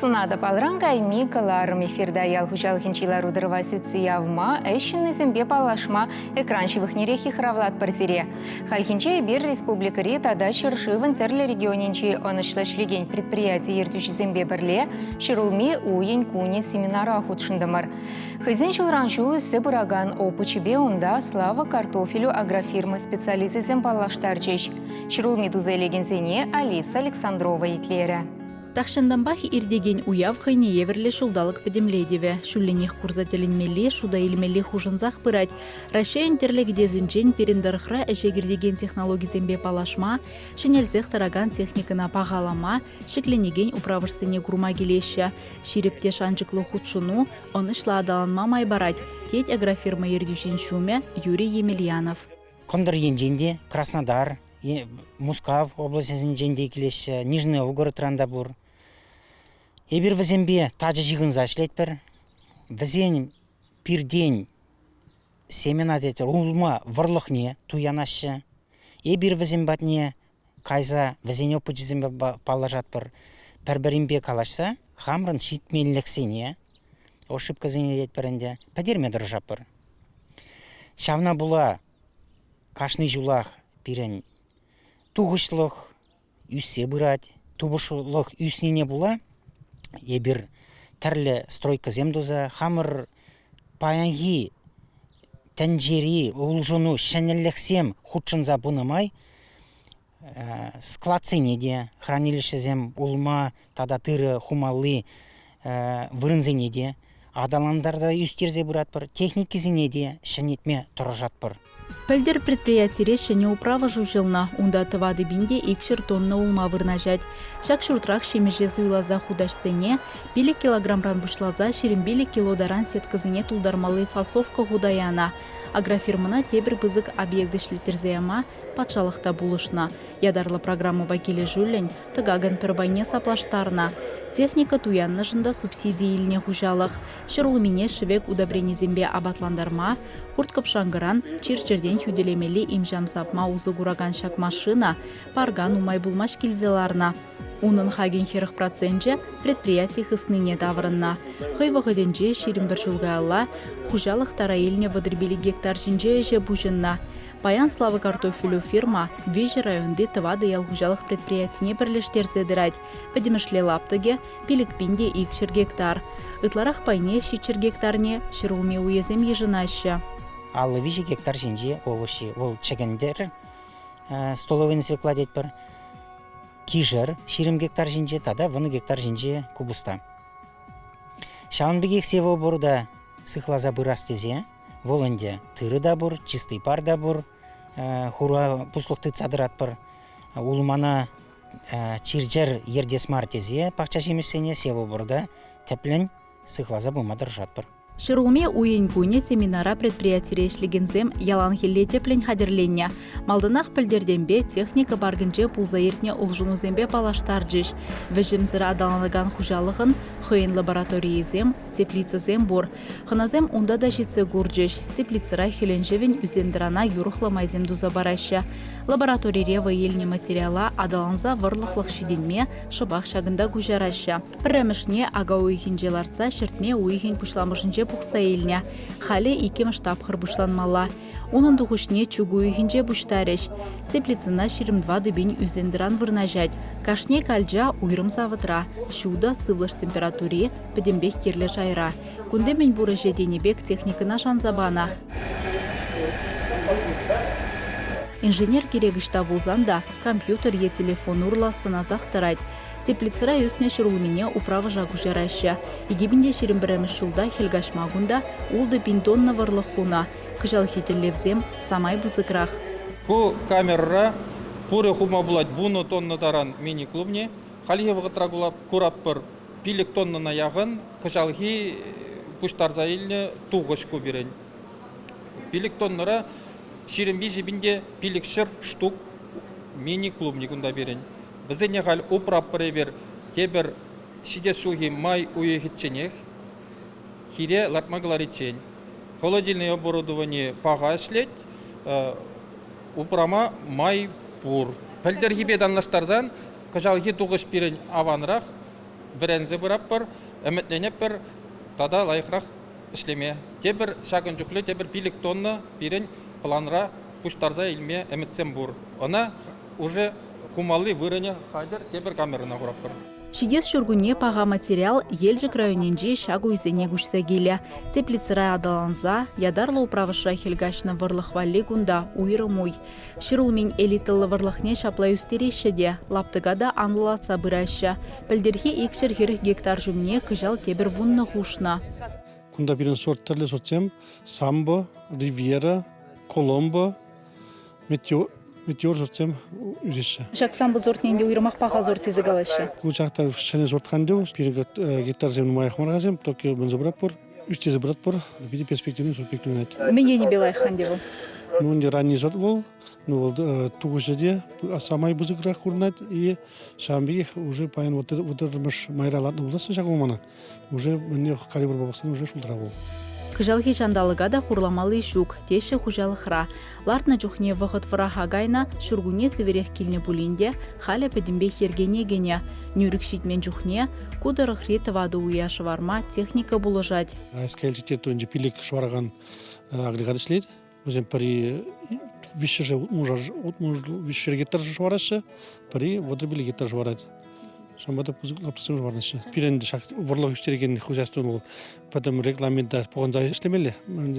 Сывлӑх сунатӑп. Алран кайми кӑларӑм эфирта ял хуҫалӑхӗнчи лару-тӑрӑва сӳтсе явма, ӗҫ ҫыннисемпе паллашма экран ҫывӑхнерех йыхравлатпӑр сире. Хальхинче эпир республикӑри тата ҫӗршывӑн тӗрлӗ регионӗнчи ӑнӑҫлӑ ӗҫлекен предприяти ертӳҫисемпе пӗрле Ҫӗрулми уйӗн кунӗ семинара хутшӑнтӑмӑр. Хӑйсен ҫулран-ҫул ӳссе пыракан опычӗпе унта Слава картофелю агрофирма специалисчӗсем паллаштарчӗҫ. Ҫӗрулми туса илекенсене Алиса Александрова итлерӗ. Тахҫантанпах иртекен уяв хӑйне евӗрлӗ ҫулталӑк пӗтӗмлетӗвӗ. Ҫулленех курса тӗлӗнмелли, шута илмелли хушӑнсах пырать. Раҫҫейӗн тӗрлӗ кӗтесӗнчен пирӗн тӑрӑхра ӗҫе кӗртекен технологисемпе паллашма, ҫӗнелсех тӑракан техникӑна пахалама, ҫӗкленекен управӑшсене курма килеҫҫӗ. Ҫирӗп те шанчӑклӑ хутшӑну ӑнӑҫлӑ аталанма май парать, тет агрофирма ертӳҫин ҫумӗ Юрий Емельянов. Кӑнтӑр енчен те Краснодар, Мускав облаҫӗсенчен те килеҫҫӗ, Нижний Новгородран та пур. Эпир вӗсемпе тачӑ ҫыхӑнса ӗҫлетпӗр. Вӗсен пиртен семена тетӗр, улма вӑрлӑхне туянаҫҫӗ. Эпир вӗсем патне кайса вӗсен опычӗсемпе паллашатпӑр. Пӗр-пӗринпе калаҫса хамӑрӑн ҫитменлӗхсене, ошибкӑсене тетпӗр ӗнтӗ, пӗтерме тӑрӑшатпӑр. Ҫавна пула кашни ҫулах пирӗн тухӑҫлӑх ӳссе пырать. Тупӑшлӑх ӳснине пула эпир тӗрлӗ стройкӑсем туса хамӑр паянхи тӗнчери улшӑну ҫӗнӗлӗхсем хутшӑнса пынӑ май складсене те, хранилищӗсем улма тата тырӑ хумалли вырӑнсене те аталантарса ӳстерсе пыратпӑр, техникисене те ҫӗнетме тӑрӑшатпӑр. Пӗлтӗр предприятире ҫӗнӗ управӑш уҫӑлнӑ. Унта тӑватӑ пин те 200 тонна улма вырнаҫать. Ҫак ҫуртрах ҫимӗҫе суйласа хутаҫсене 5 килограмран пуҫласа 25 кило таран сеткӑсене тултармалли фасовка хута янӑ. Агрофирмӑна тепӗр пысӑк объект ӗҫлеттерсе яма патшалӑх та пулӑшнӑ. Ятарлӑ программӑпа килӗшӳллӗн тӑкакӑн пӗр пайне саплаштарнӑ. Техника туяннӑшӑн та субсиди илнӗ хуҫалӑх. Ҫӗрулмине шӗвек удобренисемпе апатлантарма, хурт-кӑпшанкӑран, чир-чӗртен хӳтӗлемелли им-ҫам сапма усӑ куракан ҫак машина парка нумай пулмасть килсе ларнӑ. Унӑн хакӗн 40 проценчӗ предприяти хыснине таврӑннӑ. Хӑй вӑхӑтӗнче 21 ҫул каялла хуҫалӑх тара илнӗ 35 гектар ҫинче ӗҫе пуҫӑннӑ. Паян «Слава картофелю» фирма виҫӗ районти тӑватӑ ял хуҫалӑх предприятине пӗрлештерсе тӑрать. Пӗтӗмӗшле лаптӑкӗ 5 пин те 200 гектар. Ытларах пайне 700 гектарне ҫӗрулми уйӗсем йышӑнаҫҫӗ. 53 гектар ҫинче овощи. Вӑл чӗкӗнтӗр, столовӑйне свекла тетпӗр. Кишӗр 20 гектар ҫинче тата 10 гектар ҫинче купӑста. Ҫавӑн пекех севооборота сыхласа пырас тесе вӑл ӗнтӗ тырӑ та пур, чистый пар та пур, хура пуслӑх тытса тӑратпӑр. Улмана чир-чӗр ертес мар тесе пахча ҫимӗҫсене севооборота тӗплӗн сыхласа пыма тӑрӑшатпӑр. Ҫӗрулми уйӗн кунӗ семинара предприятире ӗҫлекенсем яланхилле тӗплӗн хатӗрленнӗ. Малтанах пӗлтӗртенпе техника паркӗнче пулса иртнӗ улшӑнусемпе паллаштарчӗҫ. Вӗҫӗмсӗр аталанакан хуҫалӑхӑн хӑйӗн лабораторийӗсем, теплицӑсем пур. Хӑнасем унта та ҫитсе курчӗҫ. Теплицӑра хӗлӗн-ҫӑвӗн ӳсен-тӑрана юрӑхлӑ майсем туса параҫҫӗ. Лабораторире вӑй илнӗ материала аталанса вӑрлӑхлӑх ҫитӗнме шӑпах ҫакӑнта куҫараҫҫӗ. Пӗрремӗшне ака уйӑхӗнче лартса ҫӗртме уйӑхӗн пуҫламӑшӗнче пухса илнӗ. Халӗ иккӗмӗш тапхӑр пуҫланмалла. Унӑн тухӑҫне чӳк уйӑхӗнче пуҫтарӗҫ. Теплицӑна 24 пин ӳсен-тӑран вырнаҫать. Кашни калча уйрӑм савӑтра. Ҫутӑ, сывлӑш температури пӗтӗмпех кирлӗ шайра. Кунти мӗнпур ӗҫе тенӗ пек техникӑна шанса панӑ. Инженер кирек ӑҫта пулсан та компьютер е телефон урлӑ сӑнасах тӑрать. Теплицӑра ӳснӗ ҫӗрулмине управӑша куҫараҫҫӗ. 2021 ҫулта хӗл каҫма кунта 6 пин тонна вӑрлӑх хунӑ. Кӑҫалхи тӗллевсем самай пысӑкрах. Ку камерӑра пурӗ хума пулать 10 тонна таран мини-клубне. Хальхи вӑхӑтра куратпӑр 5 тоннӑна яхӑн кӑҫалхи пуҫтарса илнӗ тухӑҫ ку пирӗн. 5 тоннӑра 23 пин те 500 штук мини-клубник унта пирӗн. Вӗсене халь упратпӑр эпир тепӗр ҫитес ҫулхи май уйӑхӗчченех хире лартма кӑлариччен. Холодильный оборудовани паха ӗҫлет, упрама май пур. Пӗлтӗрхипе танлаштарсан кӑҫалхи тухӑҫ пирӗн аванрах. вӗренсе пыратпӑр, ӗмӗтленетпӗр тата лайӑхрах ӗҫлеме. Тепӗр ҫакӑн чухлӗ тепӗр 5 тонна пирӗн планра пуҫтарса илме ӗмӗтсем пур. Ӑна уже хумалли вырӑнӗ хатӗр, тепӗр камерӑна хуратпӑр. Ҫитес ҫуркунне паха материал Елчӗк районӗнчи ҫак уйсене куҫса килӗ. Теплицӑра аталанса ятарлӑ управӑшра хӗл каҫнӑ вӑрлӑх валли кунта уйрӑм уй. Ҫӗрулмин элитӑллӑ вӑрлӑхне ҫапла ӳстереҫҫӗ те, лаптӑка та анлӑлатса пыраҫҫӗ. Пӗлтӗрхи 240 гектар ҫумне кӑҫал тепӗр вуннӑ хушнӑ. Кунта пирӗн сорт тӗрлӗ сортсем самбо, ривьера, коломбо, метеор сортсем ӳсеҫҫӗ. Ҫак самбо сортне ӗнтӗ уйрӑмах паха сорт тесе калаҫҫӗ. Ку чахта ҫӗнӗ сорт хандю, пирӗн гектарсем нумаях мар-хасем, Токио мӗнсе пыратпӑр. Ӳстерсе пыратпӑр. Питӗ перспективный сорт пек туйӑнать. Мӗн енӗпе лайӑх ӗнтӗ вӑл? Ну, ӗнтӗ ранний сорт вӑл. Ну, вӑл тухӑҫӗ те самай пысӑкрах курӑнать. И ҫавӑн пекех уже паян вӑтӑрмӗш майра лартнӑ пулсассӑн ҫак улмана уже мӗнле калибрпа пӑхсан уже шултра вӑл. Кӑҫалхи ҫанталӑка та хурламалли ҫук, теҫҫӗ хуҫалӑхра. Лартнӑ чухне вӑхӑт вӑраха кайнӑ, ҫуркунне сивӗрех килнӗ пулин те халӗ пӗтӗмпех йӗркене кӗнӗ. Нӳрӗк ҫитмен чухне ку тӑрӑхри тӑватӑ уя шӑварма техника пулӑшать. СКЛ территорийӗнче пилӗк шӑваракан агрегат ӗҫлет. Вӗсем пӗри виҫҫӗшӗ виҫҫӗр гектар шӑвараҫҫӗ, пӗри 35 гектар шӑварать. Ҫавӑнпа та пысӑк лаптӑксем шӑварнаҫҫӗ. Пирӗн ҫак вӑрлӑх ӳстерекен хозяйствӑн вӑл пӗтӗм регламента пӑхӑнса ӗҫлемелле. Мӗн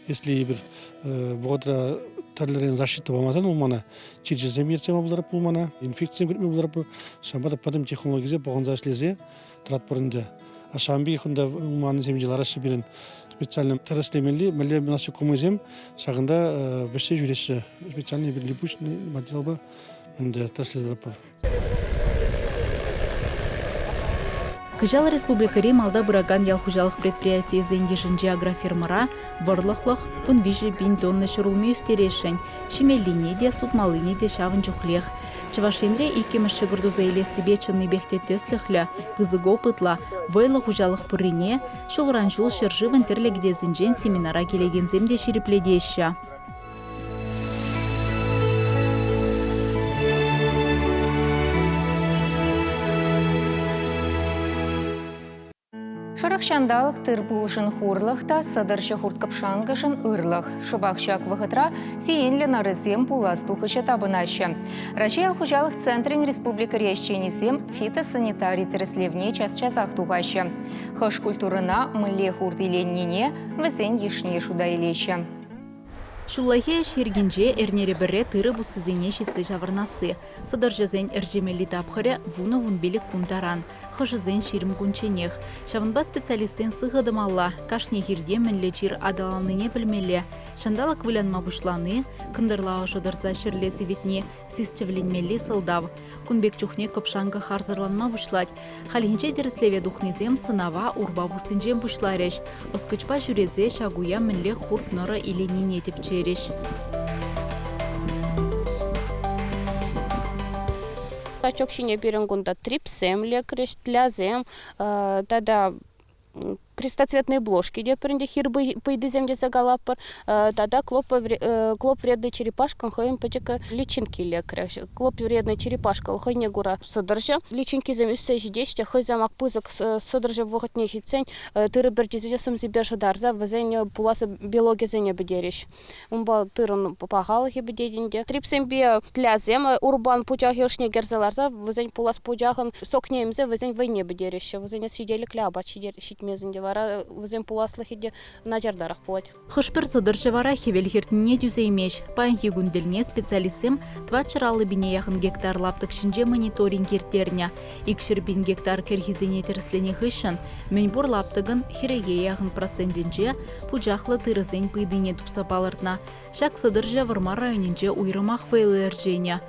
если эпир вӑхӑтра тӗрлӗрен защита памасан вӑл мана чир-чӗрсем ертсе пултарать пулмана, инфекцисем кӗртме пултарать. Ҫавӑнпа та пӗтӗм технологисем пӑхӑнса ӗҫлесе тӑратпӑр ӗнтӗ. А ҫавӑн пекех унта уманнисем те лараҫҫӗ пирӗн специально тӗрӗслемелли мӗнле насекомыйсем ҫакӑнта вӗҫсе ҫӳреҫҫӗ. Специальный эпир липучный материалпа ӗнтӗ тӗрӗслесе тӑратпӑр. Кӑҫал республикӑри малта пыракан ял хуҫалӑх предприятийӗсен йышӗнче агрофирмӑра вӑрлӑхлӑх 13 пин тонна ҫӗрулми ӳстересшӗн. Ҫимеллине те, сутмаллине те ҫавӑн чухлех. Чӑваш Енре иккӗмӗш ҫӑкӑр туса илессипе чӑннипех те тӗслӗхлӗ, пысӑк опытлӑ, вӑйлӑ хуҫалӑх пуррине ҫулран-ҫул ҫӗршывӑн тӗрлӗ кӗтесӗнчен семинара килекенсем те ҫирӗплетеҫҫӗ. Шӑрӑх ҫанталӑк тыр-пулшӑн хурлӑх та, сӑтӑрҫӑ хурт-кӑпшанкӑшӑн ырлӑх. Шӑпах ҫак вӑхӑтра сиенлӗ нӑрӑсем пулас тухӑҫа тапӑнаҫҫӗ. Раҫҫей ял хуҫалӑх центрӗн республикӑри ӗҫченӗсем фитосанитари тӗрӗслевне час-часах тухаҫҫӗ. Хӑш культурӑна мӗнле хурт иленнине вӗсен йышне шута илеҫҫӗ. Ҫуллахи ӗҫ йӗркинче эрнере пӗрре тырӑ пуссисене ҫитсе ҫаврӑнасси. Сӑтӑрҫӑсен ӗрчемелли тапхӑрӗ вунӑ-вунпилӗк кун таран, хӑшӗсен 20 кунчченех. Ҫавӑнпа специалистсен сыхӑ тӑмалла, кашни хирте мӗнле чир аталаннине пӗлмелле. Ҫанталӑк вылянма пуҫлани, кӑнтӑрла ӑшӑ тӑрса ҫӗрле сивӗтни сисчӗвленмелли сӑлтав. Кун пек чухне кӑпшанкӑ харсӑрланма пуҫлать. Хальхинче тӗрӗслеве тухнисем сӑнава урпа пуссинчен пуҫларӗҫ. Ӑскӑчпа ҫӳресе ҫак уя мӗнле хурт-нӑрӑ иленнине тӗпчерӗҫ. Качок ҫине пирӗн кунта трипсем лекрӗҫ, тлясем тата крестоцветные бложки те пӗринте хир пыйтисем тесе калатпӑр. Тата клоп вредный черепашкӑн хӑйӗн пӗчӗк личинки лекрӗ. Клоп вредный черепашка хӑйне кура сӑтӑрҫӑ. Личинкисем ӳссе ҫитеҫ те хӑйсем ак пысӑк сӑтӑрҫӑ вӑхӑтне ҫитсен тырӑ пӗрчисене сӑмсипе шӑтарса вӗсен пулас белокӗсене пӗтерӗҫ. Унпа тырӑн пахалӑхӗ пӗтет ӗнтӗ. Трипсемпе тлясем урпан пучахӗ ӑшне кӗрсе ларса вӗсен пулас пучахӑн сокне ӗмсе вӗсен вӑйне пӗтереҫҫӗ. Вӗсене ҫителӗклӗ апат ҫитмест ӗнтӗ. Вара вӗсен пуласлӑхӗ те начартарах пулать. Хӑш-пӗр сӑтӑрҫӑ вара хӗвел хӗртнине тӳсеймест. Паянхи кун тӗлне специалистсем 450 пине яхӑн гектар лаптӑк ҫинче мониторинг ирттернӗ. 200 пин гектар кӗрхисене тӗрӗсленӗ хыҫҫӑн мӗнпур лаптӑкӑн хӗрӗхе яхӑн процентӗнче пучахлӑ тырӑсен пыйтине тупса палӑртнӑ. Ҫак сӑтӑрҫӑ Вӑрмар районӗнче уйрӑмах вӑйлӑ ӗрченӗ.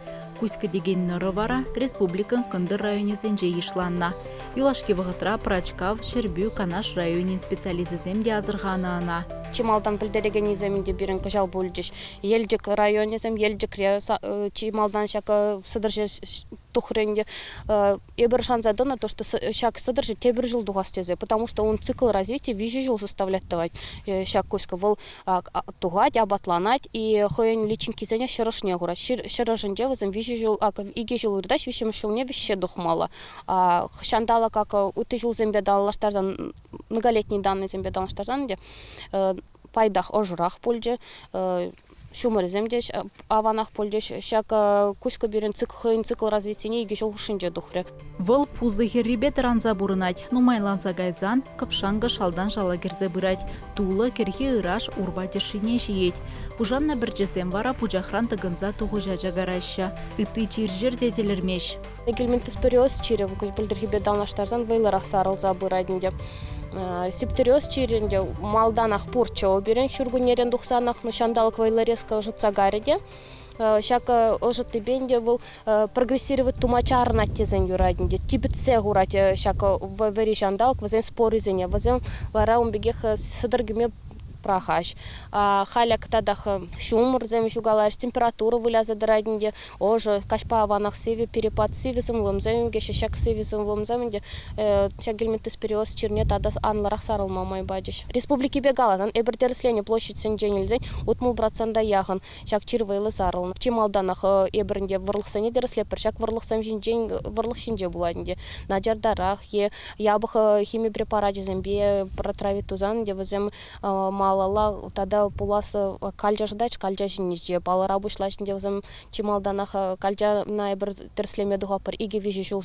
Куҫка текен нӑрӑ вара республикӑн кӑнтӑр районӗсенче йышланнӑ. Юлашки вӑхӑтра Пӑрачкав, Ҫӗрпӳ, Канаш районӗн специалисчӗсем те асӑрханӑ ӑна. Чи малтан пӗлтерекеннисем ӗнтӗ пирӗн кӑҫал пулчӗҫ. Елчӗк районӗсем, Елчӗкре чи малтан ҫак сӑтӑрҫӑ тухрӗ ӗнтӗ. Эпир шанса тӑнӑ, то, что ҫак сӑтӑрҫӑ тепӗр ҫул тухас тесе, потому что ун цикл развития виҫӗ ҫул составлять тӑвать ҫак куҫка. Вӑл тухать, апатланать и хӑйӗн личинкисене ҫӗр ӑшне хурать. Ҫӗр ӑшӗнче вӗсем виҫӗ ҫул, икӗ ҫул ыртаҫ, виҫҫӗмӗш ҫулне вӗҫсе тухмалла. Ҫанталӑк акӑ ытти ҫулсемпе танлаштарсан, многолетний даннӑйсемпе танлаштарсан ӗнтӗ, пайтах ӑшӑрах пулчӗ. Ҫумӑрӗсем те аванах пулчӗҫ. Ҫак куҫ пирӗн хӑйӗн цикл развитине икӗ ҫул хушшинче тухрӗ. Вӑл пусӑ хӗррипе тӑранса пурӑнать. Нумайланса кайсан кӑпшанкӑ шалтан шала кӗрсе пырать. Тулӑ, кӗрхи ыраш урпа тӗшшине ҫиет. Пушаннӑ пӗрчӗсем вара пучахран тӑкӑнса тухӑҫа чакараҫҫӗ. Ытти чир-чӗр те тӗлӗрмест. Гельминтоспориоз чирӗ пӗлтӗрхипе танлаштарсан вӑйлӑрах сарӑлса пырать ӗнтӗ. Септериоз чирӗ ӗнтӗ малтанах пурччӗ вӑл пирӗн ҫуркуннерен тухсанах, но ҫанталӑк вӑйлӑ резко ӑшӑтса кайрӗ те. Ҫак ӑшӑтнипе ӗнтӗ вӑл прогрессировать тума чарӑнать тесен юрать ӗнтӗ. Типӗтсе хурать ҫак вӗри ҫанталӑк вӗсен спорисене. Вӗсем вара ун пекех сӑтӑр кӳме пӑрахаҫ. Халӗ татах ҫумӑрсем ҫукалаҫ, температура выляса тӑрать ӗнтӗ. Ӑшӑ, каҫпа аванах сивӗ, перепад сивӗ сывлӑмсем ӳкеҫҫӗ. Ҫак сивӗ сывлӑмсем ӗнтӗ ҫак гельминтоспориоз чирне тата анлӑрах сарӑлма май пачӗҫ. Республикипе каласан, эпир тӗрӗсленӗ площадьсенчен илсен 60 процента яхӑн ҫак чир вӑйлӑ сарӑлнӑ. Чи малтанах эпир ӗнтӗ вӑрлӑхсене тӗрӗслетпӗр. Ҫак вӑрлӑхсем ҫинчен вӑрлӑх ҫинче пулать ӗнтӗ. Начартарах е япӑх хими препарачӗсемпе протравить тусан ӗнтӗ вӗсем малалла тата пулас калча шӑтать, калча ҫинче палӑра пуҫлаҫ ӗнтӗ вӗсем чи малтанах калчана эпир тӗрӗслеме тухатпӑр икӗ-виҫӗ ҫул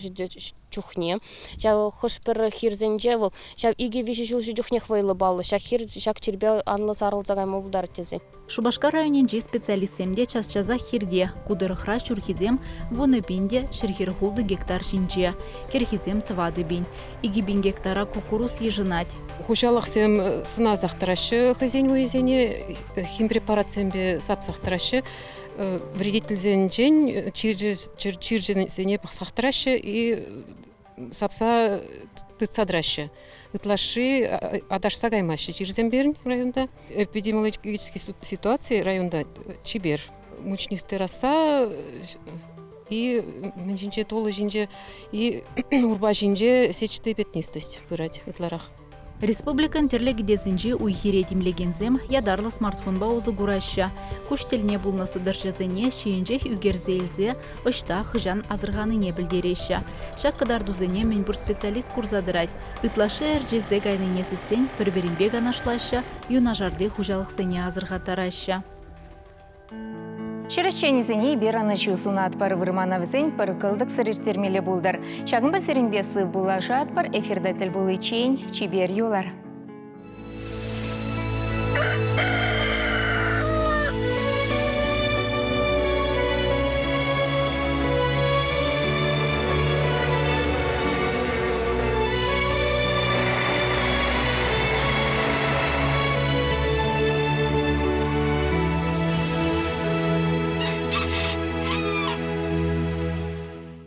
чухне. Ҫав хӑш-пӗр хирсенче вӑл ҫав икӗ-виҫӗ ҫул чухнех вӑйлӑ паллӑ, ҫак хир ҫак чирпе анлӑ сарӑлса кайма пултарать тесе. Шупашкар районӗнчи специалистсем те час-часах хирте. Ку тӑрӑхра ҫурхисем 10 000 те 146 гектар ҫинче, кӗрхисем 4000. 2000 гектара куккурус йышӑнать. Хуҫалӑхсем сӑнасах тӑраҫҫӗ хӑйсен уйӗсене, химпрепаратсемпе сапсах тӑраҫҫӗ. Вредительсенчен чир-чӗрсене пӑхсах тӑраҫҫӗ и сапса тытса тӑраҫҫӗ. Ытлашши аташса каймаҫҫӗ чирсем пирӗн районта. Эпидемиологический ситуаци районта чипер. Мучнистый роса и мӗн ҫинче, тулӑ ҫинче, и урпа ҫинче сетчатая пятнистость пырать ытларах. Республикӑн тӗрлӗ кӗтесӗнчи уй-хире тимлекенсем ятарлӑ смартфонпа усӑ кураҫҫӗ. Куҫ тӗлне пулнӑ сӑтӑрҫӑсене ҫийӗнчех ӳкерсе илсе ӑҫта, хӑҫан асӑрханине пӗлтереҫҫӗ. Ҫак кӑтартусене мӗнпур специалист курса тӑрать. Ытлашши ӗрчесе кайнине сиссен пӗр-пӗринпе канашлаҫҫӗ, юнашарти хуҫалӑхсене асӑрхаттараҫҫӗ. Ҫӗр ӗҫченӗсене эпир ӑнӑҫу сунатпӑр. Вырмана вӗсен пӗр кӑлтӑксӑр ирттермелле пултӑр. Ҫакӑнпа сирӗнпе сыв пуллашатпӑр. Эфирта тӗл пуличчен чипер юлар.